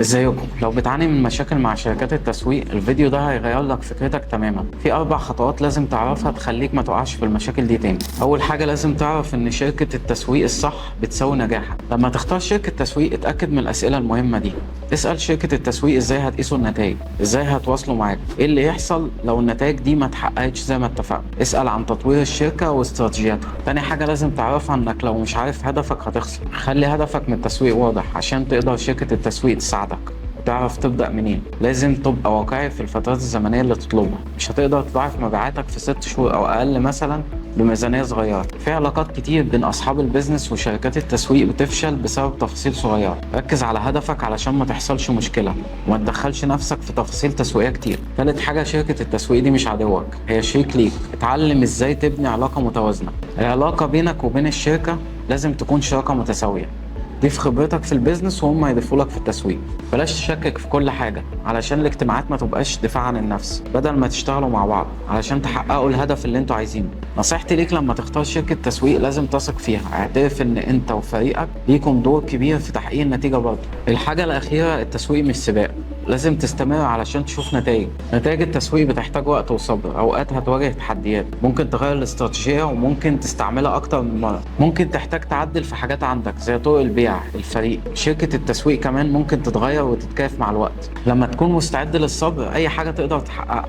ازيكم؟ لو بتعاني من مشاكل مع شركات التسويق، الفيديو ده هيغير لك فكرتك تماما. في 4 خطوات لازم تعرفها تخليك ما تقعش في المشاكل دي تاني. اول حاجة، لازم تعرف ان شركة التسويق الصح بتساوي نجاحك. لما تختار شركة تسويق، اتأكد من الاسئلة المهمة دي. اسأل شركة التسويق: ازاي هتقيسوا النتائج؟ ازاي هتواصلوا معاك؟ ايه اللي يحصل لو النتائج دي ما اتحققتش زي ما اتفقنا؟ اسأل عن تطوير الشركة واستراتيجياتها. تاني حاجة لازم تعرفها انك لو مش عارف هدفك هتخسر. خلي هدفك من التسويق واضح عشان تقدر شركة التسويق تساعدك وتعرف تبدأ منين. لازم تبقى واقعي في الفترات الزمنية اللي تطلبها. مش هتقدر تضاعف مبيعاتك في 6 شهور أو أقل مثلا بميزانية صغيرة. في علاقات كتير بين أصحاب ال business وشركات التسويق بتفشل بسبب تفاصيل صغيرة. ركز على هدفك علشان ما تحصلش مشكلة، وما تدخلش نفسك في تفاصيل تسويقية كتير. تالت حاجة، شركة التسويق دي مش عدوك، هي شريك ليك. اتعلم ازاي تبني علاقة متوازنة. العلاقة بينك وبين الشركة لازم تكون شراكة متساوية. ضيف خبرتك في ال business وهم يضيفوا لك في التسويق. بلاش تشكك في كل حاجة، علشان الاجتماعات ما تبقاش دفاع عن النفس، بدل ما تشتغلوا مع بعض علشان تحققوا الهدف اللي انتوا عايزينه. نصيحتي ليك، لما تختار شركة تسويق لازم تثق فيها. اعترف ان انت وفريقك ليكم دور كبير في تحقيق النتيجة برضه. الحاجة الأخيرة، التسويق مش سباق، لازم تستمر علشان تشوف نتائج. نتائج التسويق بتحتاج وقت وصبر. اوقات هتواجه تحديات، ممكن تغير الاستراتيجية وممكن تستعملها اكتر من مرة، ممكن تحتاج تعدل في حاجات عندك زي طرق البيع، الفريق. شركة التسويق كمان ممكن تتغير وتتكيف مع الوقت. لما تكون مستعد للصبر، اي حاجة تقدر تحققها.